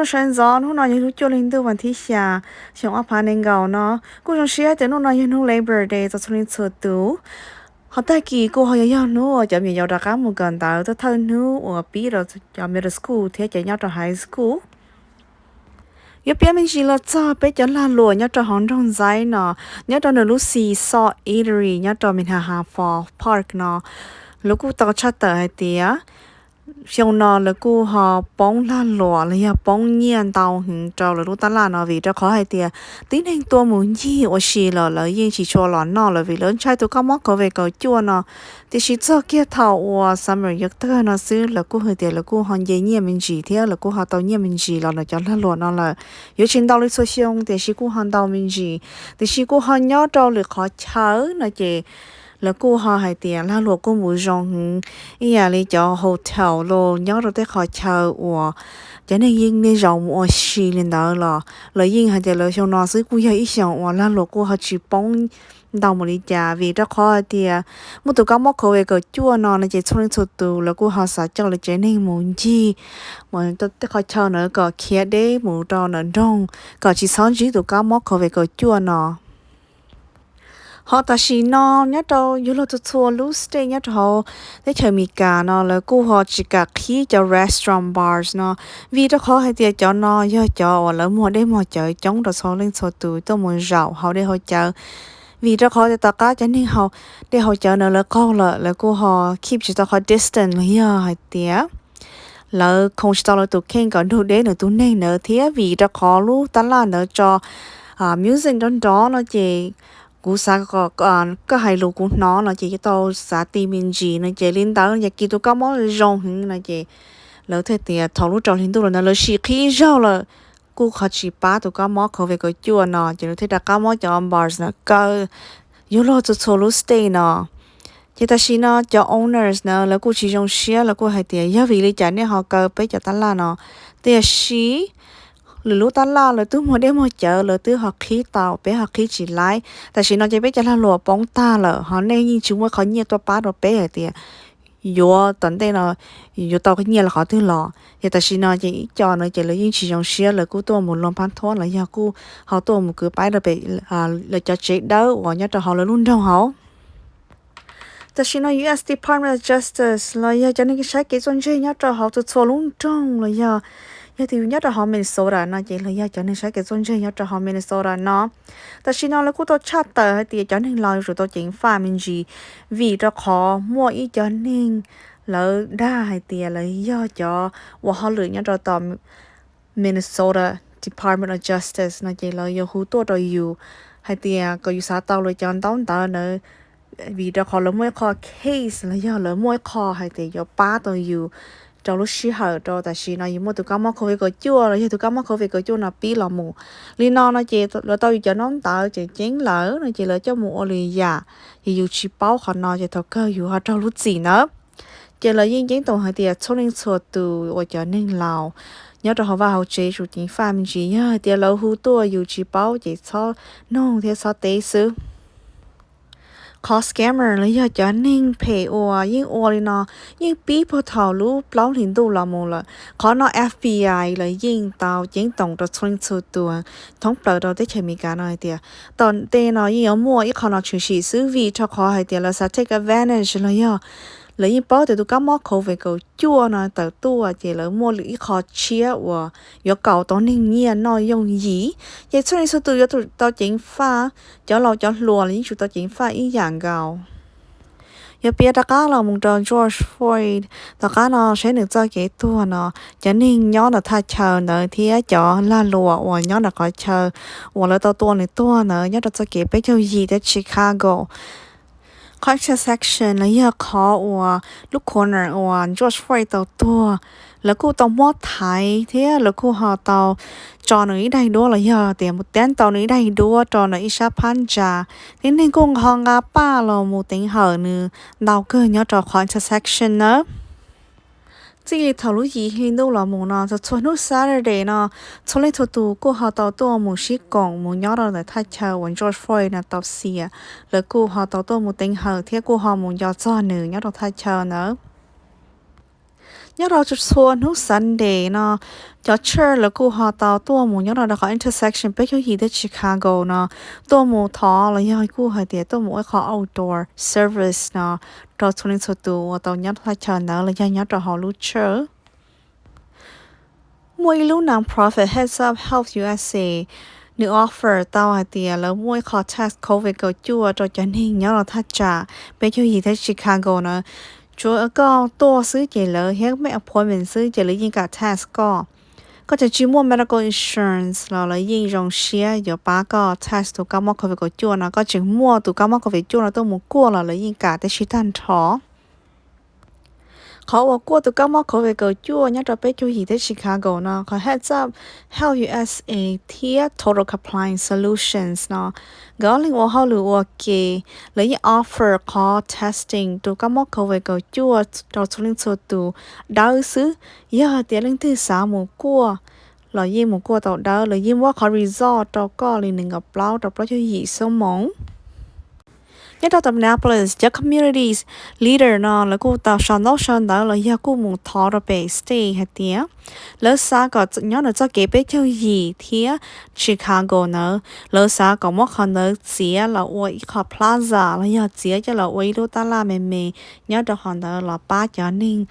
Sawv ntxov hnub no yog hnub cuaj hli ntuj vas thib xya, xyoo ob phav nees nkaum no. Kuj zoo siab tias hnub no yog hnub Labor Day txog txhua leej txhua tus. Ho tag kis kuj ho yog, yog hnub uas cov me nyuam yaus rov qab mus kawm ntawv, thawj thawj hnub uas pib rau cov middle school thiab cov nyob rau high school. Yuav piav me ntsis los txog peb cov lag luam nyob rau hauv nroog Ntxaib no, nyob rau nws lub Seesaw Eatery nyob rau Minnehaha Falls Park no, lawv kuj tau tshaj tawm hais tias xyoo no lawv kuj ho poob lag luam los yog poob nyiaj ntau heev rau lawv lub tab laj no, vim rau qhov hais tias tib neeg tuaj mus ncig ua si los lawv yeej tsis tshua los noj lawm vim lawv ntshai tus kab mob covid kaum cuaj no. Tiam sis txog kiag thaum uas summer yuav tag no xwb, lawv kuj hais tias lawv kuj ho nce nyiaj me ntsis thiab lawv kuj ho tau nyiaj me ntsis los ntawm cov lag luam no lawm. Yuav tsis ntau li txhua xyoo tiam sis kuj ho ntau me ntsis. Tiam sis kuj ho nyob rau lwm qhov chaw no ces lawv kuj ho hais tias lag luam kuj mus zoo heev, ib yam li cov hotel los nyob rau tej qhov chaw uas cov neeg yeej niaj zaus mus ua si li ntawd los lawv yeej hais tias lawv xyoo no xwb kuj yog ib xyoos uas lag luam kuj ho tsis poob ntau mus li cas, vim rau qhov hais tias muaj tus kab mob covid kaum cuaj no no ces txhua leej txhua tus lawv kuj ho xav coj lawv tsev neeg mus ncig mus tej qhov chaw ntawd kom khiav deb mus rau ntawm nroog, kom tsis txhob ntsib tus kab mob covid kaum cuaj no. Ho tam sim no nyob rau yuav luag txhua txhua lub state nyob rau hauv teb chaws Amelikas no lawv kuj ho tsis kam qhib cov restaurant, bars no, vim rau qhov hais tias cov no yog cov uas lawv muag dej muag cawv coob rau txhua leej txhua tus tuaj mus zaum haus dej haus cawv. Vim rau qhov tias tom qab cov neeg haus dej haus cawv ntawd lawv qaug lawm, lawv kuj ho keep tsis tau qhov distance los yog hais tias lawv khoo tsis tau lawv tus kheej kom nrug deb nws tus neeg ntawd thiab. Vim rau qhov lub tab laj ntawd tso music nrov nrov no ces kuv xav kom koj hais lus kuv hnov no ces yuav tau xav ti me ntsis no ces li ntawd ces kis tus kab mob zoo heev no ces lawv thiaj tias thaum lub rau hli ntuj los ntawd lawv sim qhib ib zaug lawm kuj ho tsis pab tus kab mob covid kaum cuaj no ces lawv thiaj rov qab muab cov bars ntawd kaw yuav luag txhua txhua lub state no. Ces tam sim no cov owners na lawv kuj tsis zoo siab, lawv kuj hais tias yog vim li cas nej ho kaw peb cov tab laj no, tiam sis lwm lub tab laj lawv twb muag dej muag cawv lawv twb ho qhib tau, peb ho qhib tsis laib. Tam sim no ces peb cov lag luam poob tag lawm ho nej yeej tsis muaj qhov nyiaj tuaj pab rau peb hais tias yuav tom ntej no yuav tau nyiaj los qhov twg los. Ces tam sim no ces ib co no ces lawv yeej tsis zoo siab, lawv kuj tuaj mus luag pab thuab los yog kuj ho tuaj mus kwv paib rau pem lawv cov tsev dawb uas nyob rau hauv lawv lub nroog hauv. Tam sim no U S Department of Justice los yog cov neeg saib kev txuaj ntseg nyob rau hauv txhua txhua lub nroog los yog, yog tias yus nyob rau hauv Minnesota no ces los yog cov neeg saib kev txuaj ntseg nyob rau hauv Minnesota no, tam sim no lawv kuj tau tshaj tawm hais tias cov neeg laus yuav tsum tau ceev faj me ntsis, vim rau qhov muaj ib co neeg lawv dag hais tias lawv yog cov ua hauj lwm nyob rau tom Minnesota Department of Justice no ces lawv yuav hu tuaj rau yus hais tias kom yus xav tau lawv cov ntaub ntawv ntawd, vim rau qhov lawv muaj ib qho case los yog lawv muaj ib qho hais tias yuav pab tau yus rau lub sij hawm rau tam sim no yus muaj tus kab mob covid kaum cuaj los yog tus kab mob covid kaum cuaj no pib los mus. Li no no ces lawv tau yus cov ntaub ntawv tseem ceeb lawm no ces lawv coj mus ua lwm yam, ces yus tsis paub qhov no ces thaum kawg yus ho raug lub txim ntawd. Ces lawv yeej ceeb toom hais tias txhua leej txhua tus uas cov neeg laus nyob rau hauv vaj hauv tsev yuav tsum ceev faj me ntsis, yog hais tias lawv hu tuaj yus tsis paub ces txhob noog thiab txhob teb xwb. Qhov scammer los yog cov neeg phem uas yeej ua li no yeej pib puag thaum lub plaub hlis ntuj los mus lawm. Qhov no F B I lawv yeej tau ceeb toom rau txhua leej txhua tus thoob plaws rau teb chaws Amelikas no hais tias tom ntej no yeej yuav muaj ib qho no tshwm sim xwb, vim rau qhov hais tias lawv xav take advantage los yog lawv yeej paub tias tus kab mob covid kaum cuaj no tawm tuaj ces lawv muaj ib qho tshiab uas yuav kaum tau neeg nyiaj noj yooj yim. Ces txhua leej txhua tus yuav tsum tau ceev faj, cov laus cov hluas los yeej tsum tau ceev faj ib yam nkaus. Yuav piav rov qab los mus rau George Floyd, tom qab no saib nws txoj kev tuag no, cov neeg nyob ntawm thaj chaw ntawd thiab cov lag luam uas nyob ntawm qhov chaw uas lawv tau tua nws tuag ntawd nyob rau txoj kev peb caug yim thiab Chicago. Qhov intersection los yog qhov uas lub corner uas George Floyd tau tuag, lawv kuj tau muab thaiv thiab lawv kuj ho tau tso nws ib daim duab los yog tias mus teeb tau nws ib daim duab rau nws ib sab phab ntsa. Tib neeg kuj nqho nqa paj los mus teev hawm nws ntau kawg nyob rau qhov intersection nawb. Txij li thaum lub yim hli ntuj los mus no, txhua txhua hnub Saturday no, txhua leej txhua tus kuj ho tau tuaj mus sib koom mus nyob rau ntawm thaj chaw uas George Floyd no tau xiam. Lawv kuj ho tau tuaj mus teev hawm thiab kuj ho mus nco txog nws nyob rau thaj chaw ntawd. Nyob rau txhua hnub Sunday no, cov church lawv kuj ho tau tuaj mus nyob rau qhov intersection peb caug yim thiab Chicago no, tuaj mus thov los yog kuj hais tias tuaj mus ua ib qho outdoor service no rau txhua leej txhua tus uas tau nyob thaj chaw ntawd los yog nyob rau hauv lub church. Muaj ib lub non-profit Heads Up Health U S A, nws offer tau hais tias lawv muaj ib qho test covid kaum cuaj rau cov neeg nyob rau thaj tsam peb caug yim thiab Chicago na. Tsuav koj tuaj xwb ces lawv, thiab make appointment xwb ces lawv yeej kam test koj. Koj tseem tsis muaj medical insurance los lawv yeej zoo siab yuav pab koj test tus kab mob covid kaum cuaj no. Koj tseem muaj tus kab mob covid cuaj no tuaj mus kuaj los lawv yeej kam tib si tag nrho. Qhov uas kuaj tus kab mob covid kaum cuaj nyob rau peb caug yim thiab Chicago no, qhov Heads Up Health U S A thiab Total Compliance Solutions no, nkawd ob leeg ua hauj lwm ua ke, lawv yeej offer qhov testing tus kab mob covid kaum cuaj rau txhua leej txhua tus dawb xwb. Yog tias leej twg xav mus kuaj los yeej mus kuaj tau dawb, lawv yeej muab qhov result rau koj li nees nkaum plaub rau plaub caug yim xuab moos. Nyob rau Minneapolis, cov community leader no lawv kuj tau sau ntaub sau ntawv los yog kuj mus thov rau pem state hais tias lawv xav kom nyob ntawm txoj kev peb caug yim thiab Chicago ntawd, lawv xav kom muab qhov ntawd txiav los ua ib qho plaza los yog txiav coj los ua ib lub tab laj me me nyob rau qhov ntawd los pab cov neeg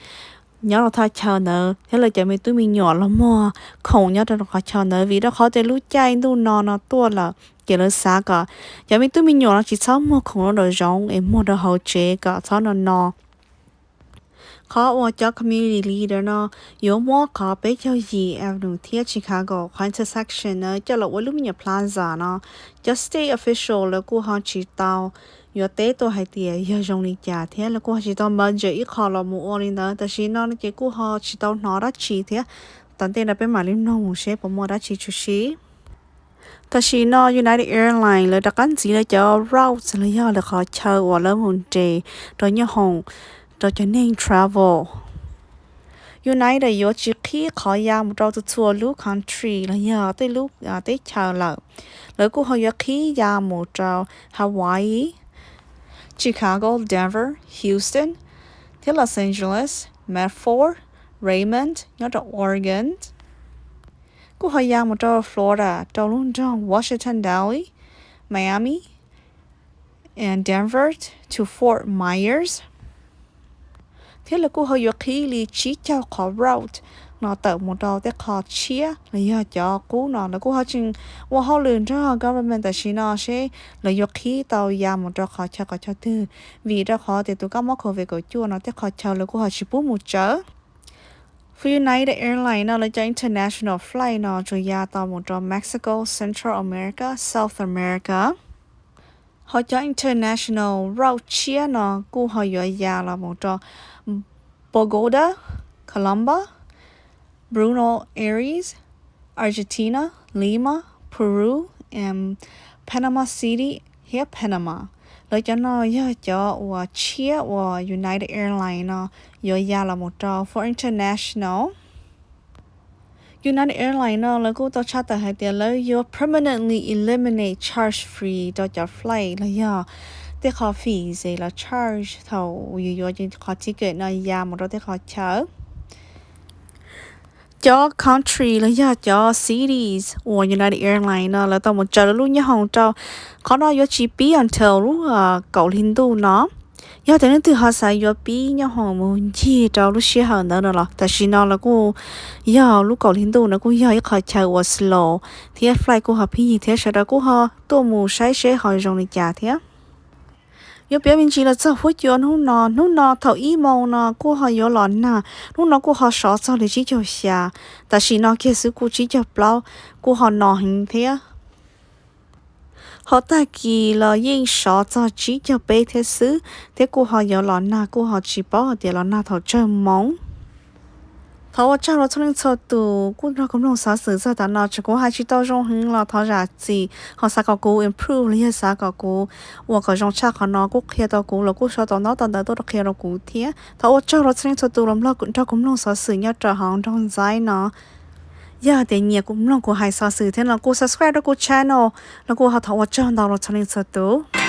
nyob rau thaj chaw ntawd thiab lawv cov me tub me nyuam los muag khoom nyob rau qhov chaw ntawd, vim rau qhov tias lub caij ntuj no no tuaj lawm ces lawv xav kom cov me tub me nyuam no tsis txhob muag khoom rau nraum zoov es muag rau hauv tsev kom txhob no no. Qhov uas cov community leader no yuav muab qhov peb caug yim Avenue thiab Chicago qhov intersection na coj los ua lub me nyuam plaza no, cov state official lawv kuj ho tsis tau yuav teb tuaj hais tias yog zoo li cas thiab lawv kuj ho tsis tau budget ib qho los mus ua li ntawd. Tam sim no ces kuj ho tsis tau hnov dab tsi thiab, tom ntej no peb mam li mloog mus seb puas muaj dab tsi tshwm sim. Tam sim no United Airlines lawv rov qab ntxiv lawv cov routes los yog lawv qhov chaw uas lawv mus nres rau nyooj hoom rau cov neeg travel. United yuav tsis qhib qhov ya mus rau txhua txhua lub country los yog tej lub teb chaws lawm. Lawv kuj ho yuav qhib ya mus rau Hawaii, Chicago, Denver, Houston, thiab Los Angeles, Medford, Redmond nyob rau Oregon. Kuj ho ya mus rau Florida rau lub nroog Washington Dairy, Miami, and Denver to Fort Myers. Thiab lawv kuj ho yuav qhib li tsib caug qhov route no tawm mus rau tej qho tshiab los yog cov qub no. Lawv kuj ho tseem ua hauj lwm nrog government tam sim no seb lawv yuav qhib tau ya mus rau qhov chaw qhov chaw twg, vim rau qhov tias tus kab mob covid kaum cuaj no tej qhov chaw lawv kuj ho tsis pub mus tsawv. United Airlines no lawv cov international flight no tsuas ya tau mus rau Mexico, Central America, South America. Ho cov international route tshiab no kuj ho yuav ya los mus rau Bogota, Colombia, Buenos Aires, Argentina, Lima, Peru, and Panama City thiab Panama. Lawv cov no yog cov uas tshiab uas United Airlines no yuav ya los mus rau for international. United Airlines no lawv kuj tau tshaj tawm hais tias lawv yuav permanently eliminate charge fee rau cov flight los yog tej qho fees es lawv charge thaum yus yuav qhov ticket no ya mus rau tej qhov chaw. Cov country los yog cov cities uas United Airlines no lawv tau mus tsaws lawv lub nyooj hoom rau, qhov no yuav tsis pib until lub kaum hli ntuj no. Yog tias leej twg ho xav yuav pib nyooj hoom mus ncig rau lub sij hawm ntawd no los tam sim no lawv kuj yog lub kaum hli ntuj no kuj yog ib qho chaw uas slow thiab flight kuj ho pheej yig thiab sawv daws kuj ho tuaj mus saib seb ho zoo li cas thiab. Yuav piav me ntsis los txog huab cua hnub no, hnub no thaum ib moo no kuj ho yuav los nag, hnub no kuj ho sov txog li tsib caug xya, tam sim no kiag xwb kuj tsib caug plaub, kuj ho no heev thiab. Ho tag kis los yeej sov txog tsib caug peb thiab xwb, thiab kuj ho yuav los nag, kuj ho tsis paub hais tias los nag thaum tsawg moo. Thov ua tsaug rau txhua leej txhua tus kuj nrog kuv mloog xov xwm txog tav no, tseem kuv hais tsis tau zoo heev los thov zam txim, ho xav kom kuv improve los yog xav kom kuv ua kom zoo tshaj qhov no kuj qhia tau kuv los kuj sau tau ntaub tau ntawv tuaj rau qhia rau kuv thiab. Thov ua tsaug rau txhua leej txhua tus los nrog kuv mloog xov xwm nyob rau hauv nroog Ntxaib no. Yog tias nyiam kuv mloog kuv hais xov xwm thiab no kuj subscribe rau kuv channel los kuj ho thov ua tsaug ntau rau txhua leej txhua tus.